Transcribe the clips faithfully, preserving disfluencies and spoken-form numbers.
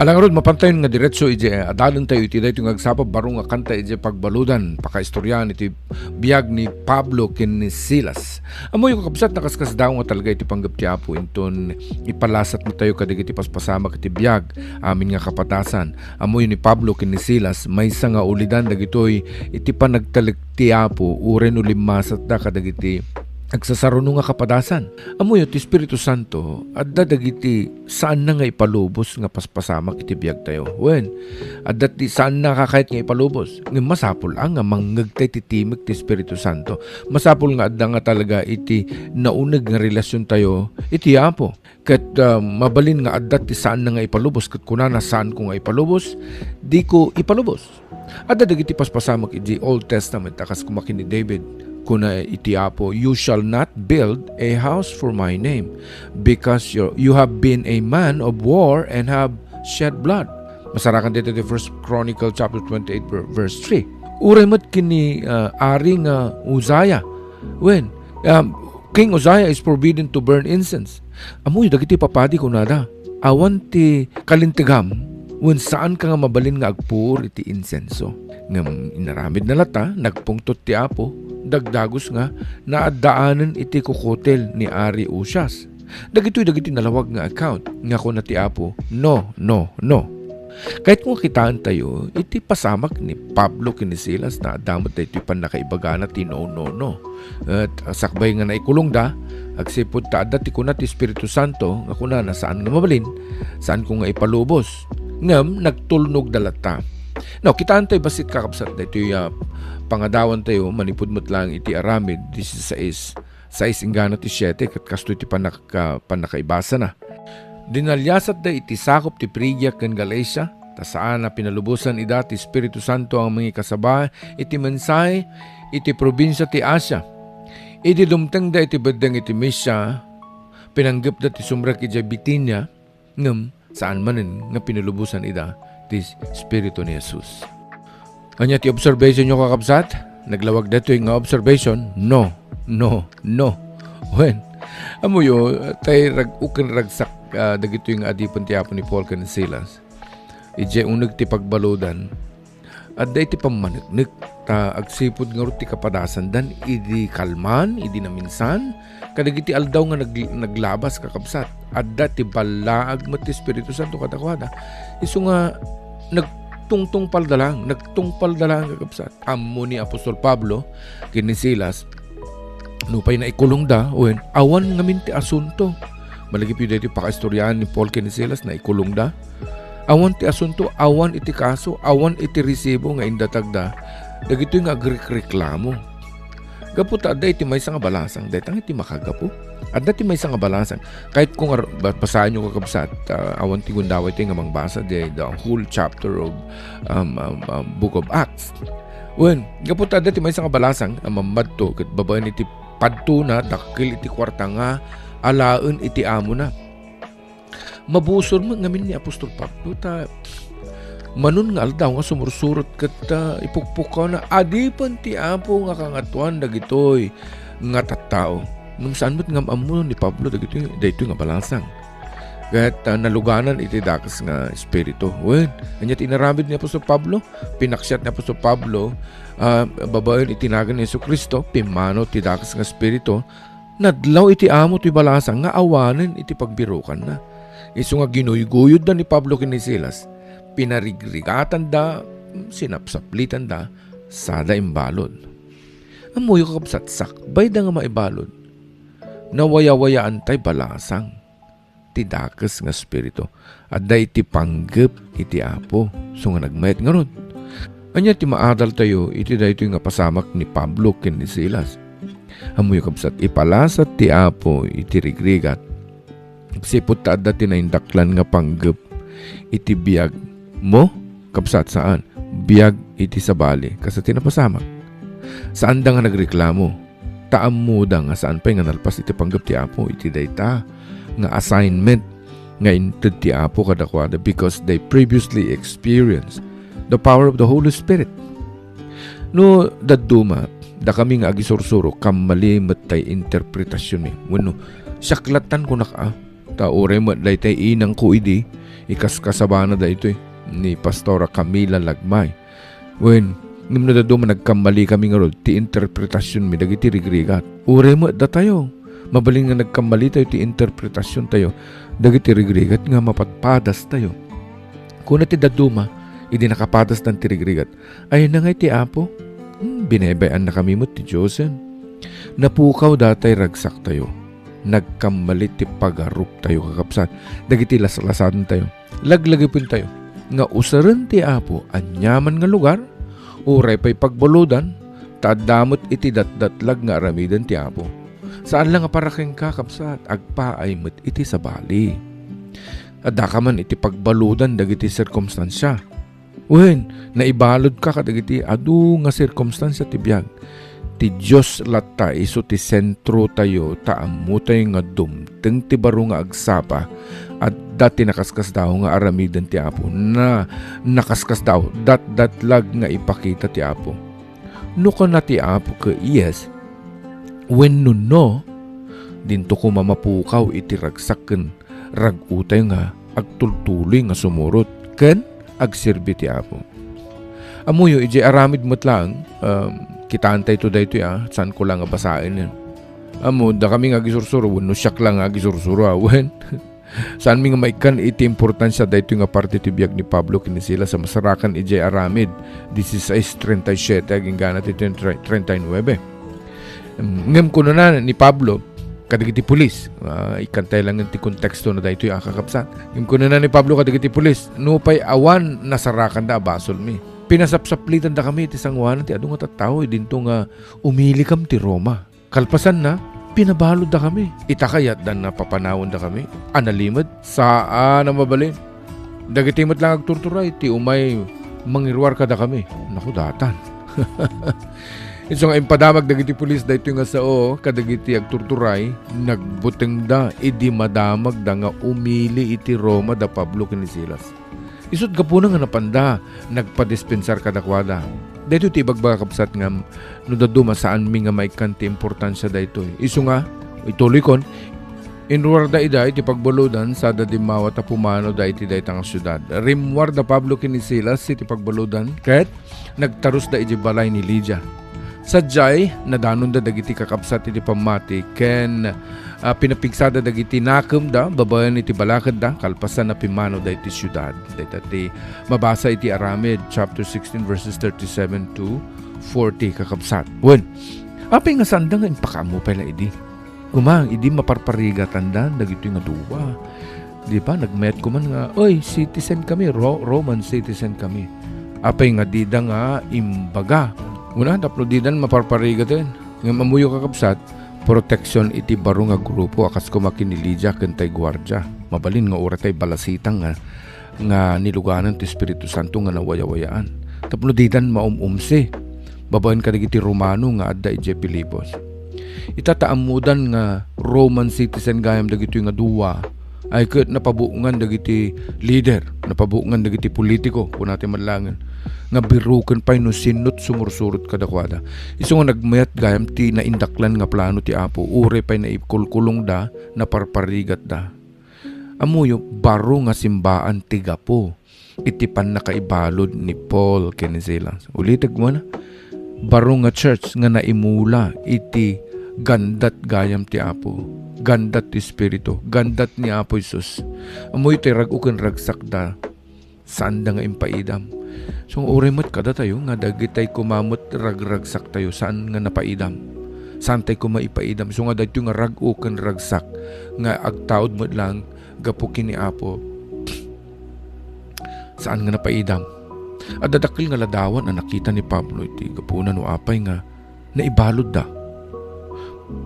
Ala ngarud, mapantayon nga diretso iti, eh, adalentayo iti daytoy nga agsapa, baro nga kanta iti pagbaludan, pakaistoriaan iti biag ni Pablo ken ni Silas. Ammoyo, kakabsat, nakaskasdaaw nga talaga iti panggep ti Apo, inton ipalasatnatayo kadagiti paspasamak iti biag, amin nga kapadasan. Ammoyo, ni Pablo ken ni Silas, maysa nga ulidan dagitoy iti panagtalek ti Apo, uray no limmasatda kadagiti agsasaruno nga kapadasan. Ammoyo, ti Espiritu Santo, adda dagiti saanna nga ipalubos nga paspasamak iti biagtayo. Wen, adda ti saanna a kayat nga ipalubos. Ngem masapul a nga mangngegta iti timek ti Espiritu Santo. Masapul nga adda nga talaga iti nauneg nga relasiontayo iti Apo. Ket, ah, mabalin nga adda ti saanna nga ipalubos, ket kunana, "Saanko nga ipalubos, diko ipalubos." Adda dagiti paspasamak iti Old Testament a kas koma ken ni David. Kuna iti Apo, "You shall not build a house for my name, because you, you have been a man of war and have shed blood." Masarakan dito ti First Chronicle chapter twenty-eight, ver-, verse three. Uray met ken ni, ah, Ari nga Uzziah. Wen, um, King Uzziah is forbidden to burn incense. Ammoyo dagiti papadi kunada, "Awan ti kalintegam, wen saanka nga mabalin nga agpuor iti insenso." Ngem inaramidna latta, nagpungtot ti Apo, dagdagus nga naaddaanen iti kukutel ni Ari Uzias. Dagitoy dagiti nalawag nga account nga kuna ti Apo, "No, no, no." Kayatko nga kitaentayo iti pasamak ni Pablo ken ni Silas, na adda met daytoy pannakaibagana ti no, no, no. Et sakbay nga naikulongda, agsipud ta adda ti kuna ti Espiritu Santo nga kunana, "Saan nga mabalin, saanko nga ipalubos." Ngem nagtulnogda latta. Now, kitaentayo bassit, kakabsat, daytoy, ah, pangadawantayo manipud met laeng iti Aramid disisais, sais inggana ti siete, ket kastoy ti pannak-, ah, pannakaibasana. Dinaliasatda iti sakup ti Frigia ken Galacia, ta saan a pinalubosan ida ti Espiritu Santo a mangikasaba iti mensahe iti probinsia ti Asia. Idi dumtengda iti beddeng iti Misia, pinanggepda ti sumrek idiay Bitinia, ngem saan manen nga pinalubosan ida ti Espiritu ni Jesus. Ania ti observationyo, kakabsat? Naglawag daytoy nga observation? No, no, no. Wen, ammoyo, tay rag-, uken ragsak, ah, dagitoy nga adipen ti Apo ni Paul ken ni Silas. Idiay uneg ti pagbaludan, adda iti pammaneknek, ta agsipud ngarud ti kapadasandan idi kalman, idi naminsan, kadagiti aldaw nga nag-, naglabas, kakabsat. Adda ti ballaag met ti Espiritu Santo kadakuada. Isu nga nagtungtungpalda laeng, nagtungpalda laeng, kakabsat. Ammo ni apostol Pablo ken ni Silas, nupay naikulongda, wen, awan ngamin ti asunto. Malagipyo daytoy pakaistoriaan ni Paul ken ni Silas, naikulongda. Awan ti asunto, awan iti kaso, awan iti resibo nga indatagda dagitoy nga agrekreklamo. Gapu ta adda iti maysa nga balasang, dayta nga iti makagapu. Adda ti maysa nga balasang. Kayatko nga ba-, basaenyo, kakabsat, ah, awan ti gundaway ti nga mangbasa, the, the whole chapter of, um, um, um, Book of Acts. Wen, gapu ta adda ti maysa nga balasang a mammadto ket babaen iti padtona, dakkel iti kuarta nga alaen iti amona. Mabusor met ngamin ni apostol Pablo ta manon nga aldaw nga sumursurot ket, ah, ipukpukkawna, "Adipen ti Apo nga Kangatoan dagitoy nga tattao." Ngem saan met nga am-ammo ni Pablo dagitoy, daytoy nga balasang. Ket, ah, naluganan iti dakes nga espiritu. Wen, ania ti inaramid ni apostol Pablo? Pinaksiat ni apostol Pablo, ah, babaen iti nagan ni Jesu-Cristo, pimmanaw ti dakes nga espiritu, nadlaw iti amo ti balasang nga awanen iti pagbirukanna. Isu nga ginuyguyodda ni Pablo ken ni Silas, pinarigrigatanda, sinapsaplitanda, sada imbalud. Ammoyo, kakabsat, sakbayda nga maibalud, nawayawayaantay balasang ti dakes nga espiritu. Adda iti panggep iti Apo, isu nga nagmayat ngarud. Ania ti maadaltayo iti daytoy nga pasamak ni Pablo ken ni Silas? Ammoyo, kabsat, ipalasat ti Apo iti rigrigat. Sipud ta adda ti naindaklan nga panggep iti biagmo, kabsat, saan. Biag iti sabali, kas ti napasamak. Saanda nga nagreklamo. Ta ammoda nga saan pay nga nalpas iti panggep ti Apo iti dayta nga assignment nga inted ti Apo kadakuada, because they previously experienced the power of the Holy Spirit. No dadduma, dakami nga agisursuro, kammali met tay interpretasionmi. Wenno, siak lattan kunak a, Ta uray met daytay inangko idi, ikaskasabana daytoy ni Pastora Camila Lagmay. Wen, ngem no dadduma nagkammalikami ngarud ti interpretasionmi dagiti rigrigat. Uray met datayo, mabalin nga nagkammalitayo ti interpretasiontayo dagiti rigrigat nga mapadpadastayo. Kuna ti dadduma, idi nakapadasdan ti rigrigat, "Ay, nangay ti Apo? Hmm, binebay-annakami met ti Diosen." Napukaw datay ragsaktayo. Nagkammalit ti pagaruptayo, kakabsat, dagiti laslasadentayo. Laglagipentayo nga usaren ti Apo aniaman nga lugar, uray pay pagbaludan, ta adda met iti datdatlag nga aramiden ti Apo. Saan la nga para kenka, kabsat, agpaay met iti sabali. Addaka man iti pagbaludan dagiti sirkumstansia. Wen, naibaludka kadagiti adu nga sirkumstansia ti biag. Ti Dios latta isu ti sentrotayo, ta ammotayo nga dumteng ti baro nga agsapa. Adda ti nakaskasdaaw nga aramiden ti Apo. Na, nakaskasdaaw, datdatlag nga ipakita ti Apo. No kuna ti Apo ket yes, wenno no, dinto koma mapukaw iti ragsak ken rag-otayo nga agtultuloy nga sumurot ken agserbi ti Apo. Ammoyo, idiay aramid met laeng, um, kitaentayto daytoy, ah, saanko la nga basaen. Ammo, dakami nga agisursuro, wenno siak la nga agisursuro, ah, wen. Saanmi nga maikkan iti importansia daytoy nga parte ti biag ni Pablo ken ni Silas a masarakan idiay aramid, dieciséis treinta y siete agingga na ti treinta y nueve. Ngem kunana ni Pablo kadagiti pulis, ah, ikkantay laeng ti konteksto na daytoy a kakabsat. Ngem kunana ni Pablo kadagiti pulis, nupay awan nasarakanda a basolmi, pinasapsaplitandakami iti sangoanan ti adu nga tattao idinto nga umilikam ti Roma. Kalpasanna, pinabaluddakami. Ita kayatda napapanawendakami a nalimed? Saan a mabalin. Dagiti met laeng agturturay ti umay mangiruar kadakami. Naku, datan. Isu nga impadamag dagiti pulis daytoy nga sao kadagiti agturturay, nagbutengda idi madamagda nga umili iti Roma da Pablo ken ni Silas. Isut' gapuna nga napanda nagpadispensar kadakuada. Daytoy ti ibagbaga, kabsat, ngem no dadduma, saanmi nga maikkan ti importansia daytoy. Isu nga, ituloykon, inruarda ida iti pagbaludan sada dimmawat a pumanoda iti dayta nga siudad. Rimmuar da Pablo ken ni Silas iti pagbaludan ket nagtarusda iti balay ni Lydia. Sadiay, nadanonda dagiti kakabsat iti pammati ken, ah, pinapigsada dagiti nakemda babaen iti balakedda kalpasan a pimmanoda iti siudad. Dayta ti mabasa iti Aramid chapter sixteen, verses thirty-seven to forty, kakabsat. Wen, apay nga saanda nga impakaammo pay la idi? Koma, idi maparparigatanda dagitoy nga dua, di ba, nagmayat koman nga, "Oy, citizen kami, Ro-, Roman citizen kami." Apay nga dida nga imbaga? Una, tapno didan maparparigaten. Ngem ammoyo, kakabsat, proteksion iti baro nga grupo a kas koma ken ni Lydia ken tay guardia. Mabalin nga uray tay balasitang nga nga niluganan ti Espiritu Santo nga nawayawayaan tapno didan maum-umsi babaen kadagiti Romano nga adda idiay Filipos. Ita ta ammodan nga Roman citizen gayam dagitoy nga dua, ay ket napabuongan dagiti lider, napabuongan dagiti politiko, kuna ti manlangen, nga biroken pay no sinno ti sumursurot kadakuada. Isu nga nagmayat gayam ti naindaklan nga plano ti Apo, uray pay naikulkulongda, naparparigatda. Ammoyo, baro nga simbaan ti gapu iti pannakaibalud ni Paul ken ni Silas. Ulitek man, baro nga church nga naimula iti gandat gayam ti Apo, gandat ti Espiritu, gandat ni Apo Jesus. Ammoyo ti rag-o ken ragsakda, saanda nga impaidam. So, uray met kadatayo nga dagitay koma met ragragsaktayo, saan nga napaidam. Saantay koma ipaidam. So nga daytoy nga rag-o ken ragsak nga agtaud met laeng gapu ken ni Apo, saan nga napaidam. Adda dakkel nga ladawan a nakita ni Pablo iti gapuna no apay nga naibaludda.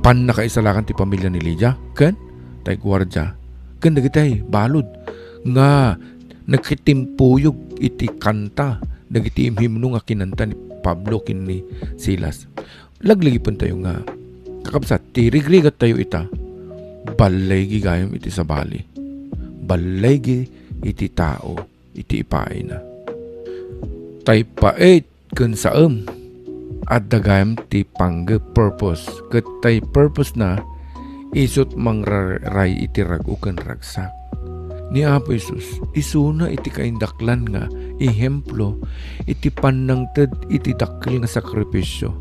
Pannakaisalakan ti pamilia ni Lydia ken tay guardia ken dagitay balud nga nakitimpuyog iti kanta dagiti himhimno nga kinanta ni Pablo ken ni Silas. Laglagipentayo nga, kakabsat, ti rigrigattayo ita, balligi gayam iti sabali. Balligi iti tao iti ipaayna. Tay pait ken saem, adda gayam ti panggep, purpose, ket tay purpose na Isut' mangraray iti rag-o ken ragsak. Ni Apo Jesus, isuna iti kaindaklan nga ehemplo iti pannangted iti dakkel nga sakripisio.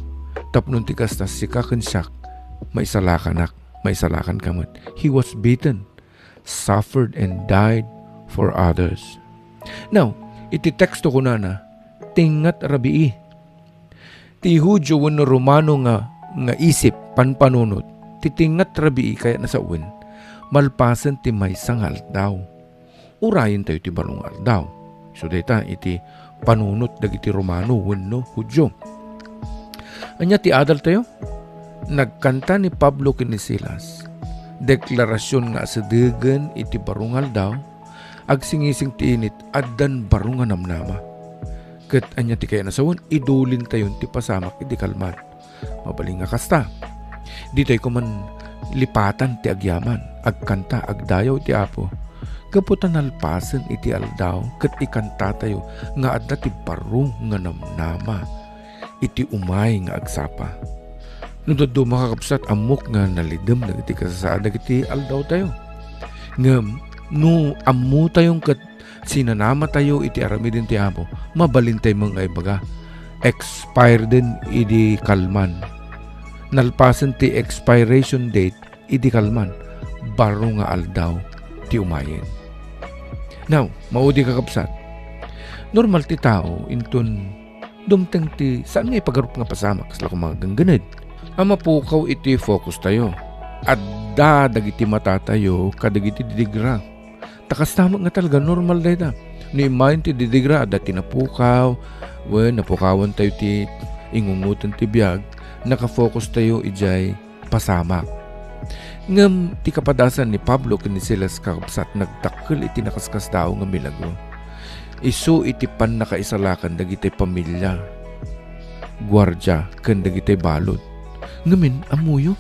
Tapno ti kasta, sika ken siak, maisalakanak, maisalakanka met. He was beaten, suffered, and died for others. Now, iti teksto kunana, tingngat rabii. Ti Judio wenno Romano nga, nga isip, panpanunot, ti tingngat rabii kayatna sawen, malpasen ti maysa nga aldaw. Urayentayo ti baro nga aldaw. So, dayta iti panunot dagiti Romano wenno Judio. Ania ti adaltayo? Nagkanta ni Pablo ken ni Silas. Deklarasion nga asidegen iti baro nga aldaw, agsingising ti init, addan baro nga namnama. Ket ania ti kayatna sawen? Idulintayon ti pasamak iti kalman. Mabalin nga kasta. Ditoy koma lipatan ti agyaman, agkanta, agdayaw ti Apo. Gapu ta nalpasen iti aldaw ket ikantatayo nga adda ti baro nga namnama iti umay nga agsapa. No dadduma, kakabsat, ammok nga nalidem dagiti kasasaad dagiti aldawtayo. Ngem no ammotayon ket sinanamatayo iti aramiden ti Apo, mabalintay met nga ibaga, expired idi kalman. Nalpasen ti expiration date idi kalman, baro nga aldaw ti umayen. Now, maudi, kakabsat, normal ti tao inton dumteng ti saan nga ipagarup nga pasamak, kasla koma nga gangganed a mapukaw iti focus tayo. Adda dagiti matatayo kadagiti didigra. Ta kasta met nga talaga, normal dayta. No immayen ti didigra, adda ti napukaw, wen napukawan tayo ti ingungoten ti biag, nakafocus tayo idiay pasamak. Ngem ti kapadasan ni Pablo ken ni Silas, kakabsat, nagdakkel iti nakaskasdaaw nga milagro. Isu iti pannakaisalakan dagiti pamilia, guardia, ken dagiti balud. Ngamin, ammoyo,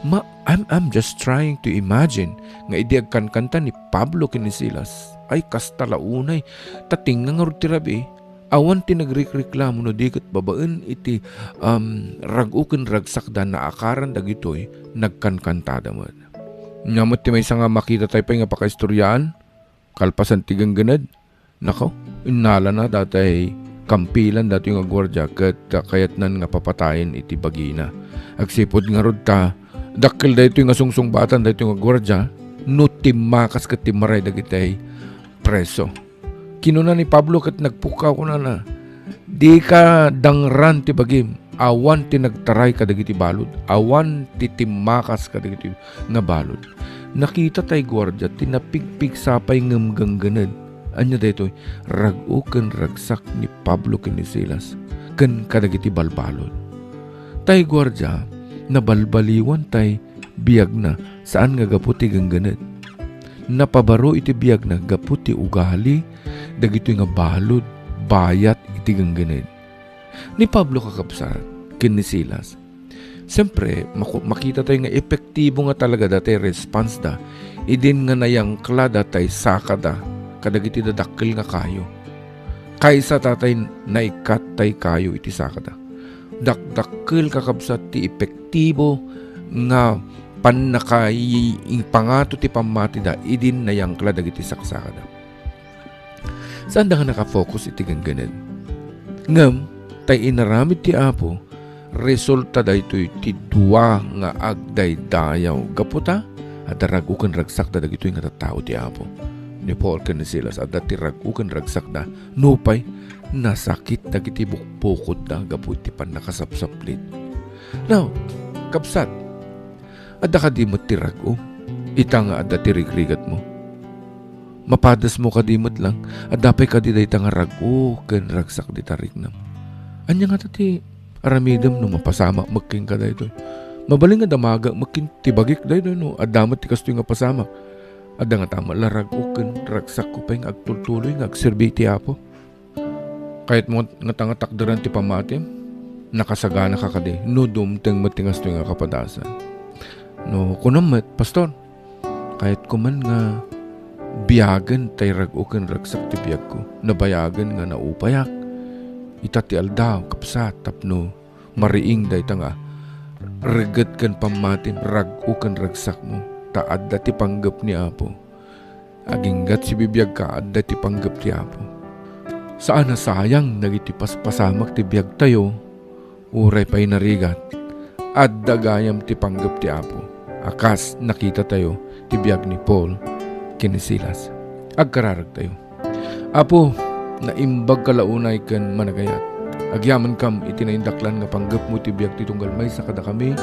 ma-, I'm, I'm just trying to imagine nga idi agkankanta ni Pablo ken ni Silas, ay kasta la unay, ta tingnga ngarud ti rabii, awan ti nagrikreklamo no di ket babaen iti, um, rag-o ken ragsakda naakaran dagitoy, nagkankantada met. Ania met ti maysa nga makita tayo pay nga pakaistoriaan, kalpasan ti gangganed? Nako, innalana datay kampilan datoy nga guardia ket, ah, kayatnan nga papatayen iti bagina. Agsipud ngarud ta dakkel daytoy nga sungsungbatan daytoy nga guardia no timmakas ket timmaray dagitay preso. Kinuna ni Pablo ket nagpukkaw, kunana, "Dika dangran ti bagim. Awan ti nagtaray kadagiti balud. Awan ti timmakas kadagiti nga balud." Nakita tay guardia ti napigpigsa pay ngem gangganed. Ania daytoy? Rag-o ken ragsak ni Pablo ken ni Silas ken kadagiti balbalud. Tay guardia, nabalbaliwan tay biagna, saan nga gapu ti gangganed. Napabaro iti biagna gapu ti ugali dagitoy nga balud, bayat iti gangganed. Ni Pablo, kakabsat, ken ni Silas, siempre, maku-, makita tayo nga epektibo nga talaga datay response da, idin nga nayangkla datay sakada kadagiti dadakkel nga kayo. Kaysa tatay naikkat tay kayo iti sakada. Dakdakkel, kakabsat, ti epektibo nga pannakaipangato ti pammatida idin nayangkla dagiti saksakada. Saanda nga nakafocus iti gangganed. Ngem, tay inaramid ti Apo, resulta daytoy ti dua nga agdaydayaw. Gapu ta, adda rag-o ken ragsakda dagitoy nga tattao ti Apo. Ni Paul ken ni Silas, adda ti rag-o ken ragsakda. Nupay, nasakit dagiti bukbukodda gapu iti pannakasapsaplit. Now, kabsat, adda kadi met ti rag-o ita nga adda ti rigrigatmo? Mapadasmo kadi met lang, adda pay kadi dayta nga rag-o ken ragsak dita riknam? Ania ngata ti aramidem no mapasamak met kenka daytoy? Mabalin nga damagak met ken ti bagik daytoy no adda met ti kastoy nga pasamak. Adda ngata met la rag-o ken ragsakko pay nga agtultuloy nga agserbi iti Apo. Kayatmo ngata nga takderen ti pammatim? Nakasaganaka kadi no dumteng met ti kastoy nga kapadasan? No kunam met, "Pastor, kayatko man nga biagen tay rag-o ken ragsak ti biagko. Nabayagen nga naupayak ita ti aldaw, kabsat, tapno mariing dayta nga reget ken pammatim, rag-o ken ragsakmo, ta adda ti panggep ni Apo. Aginggat sibibiagka, adda ti panggep ti Apo. Saan a sayang dagiti paspasamak ti biagtayo, uray pay narigat. Adda gayam ti panggep ti Apo, a kas nakitatayo ti biag ni Paul ken ni Silas. Agkararagtayo. Apo, naimbagka la unay ken managayat. Agyamankam iti naindaklan nga panggepmo ti biag ti tunggal maysa kadakami.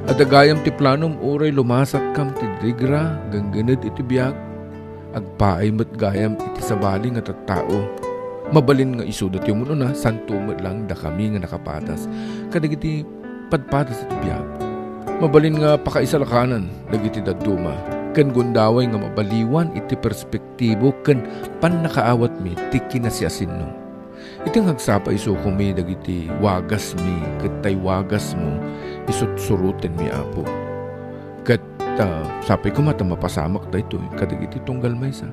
Adda gayam ti planom uray lumasatkam ti rigra, gangganed iti biag. Agpaay met gayam iti sabali nga tattao. Mabalin nga isudatyo met unay, santo met laeng dakami nga nakapadas kadagiti padpadas iti biag. Mabalin nga pakaisalakanan dagiti dadduma ken gundaway nga mabaliwan iti perspektibo ken pannakaawatmi ti kinasiasinno. Iti nga agsapa isukomi dagiti wagasmi ket tay wagasmo isut surotenmi, Apo. Ket, ah, sapay koma ta mapasamak daytoy kadagiti tunggal maysa.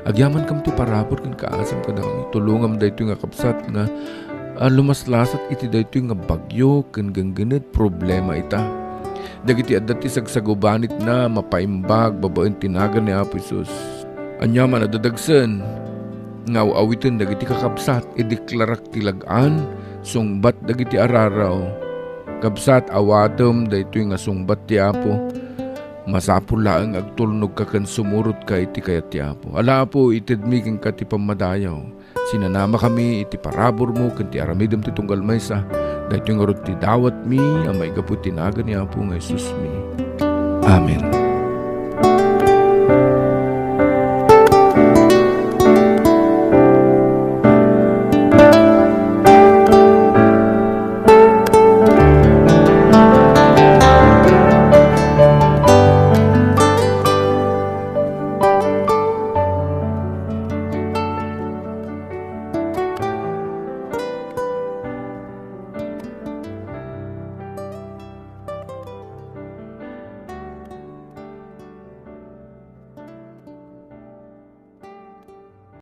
Agyamankam ti parabur ken kaasim kadakami. Tulongam daytoy nga kabsat nga, ah, lumaslasat iti daytoy nga bagyo ken gangganed problema ita. Dagiti adda ti sagsagubanitna mapaimbag babaen ti nagan ni Apo Jesus. Aniaman a dadagsen nga aw-awiten dagiti kakabsat, ideklarak ti lag-an sungbat dagiti araraw. Kabsat, awatem daytoy nga sungbat ti Apo. Masapul laeng agtulnogka ken sumurotka iti kayat ti Apo. Ala, Apo, itedmi kenka ti pammadayaw. Sinanamakami iti paraburmo ken ti aramidem ti tunggal maysa. Daytoy ngarud ti dawatmi a maigapu ti nagan ni Apo nga Jesusmi. Amen.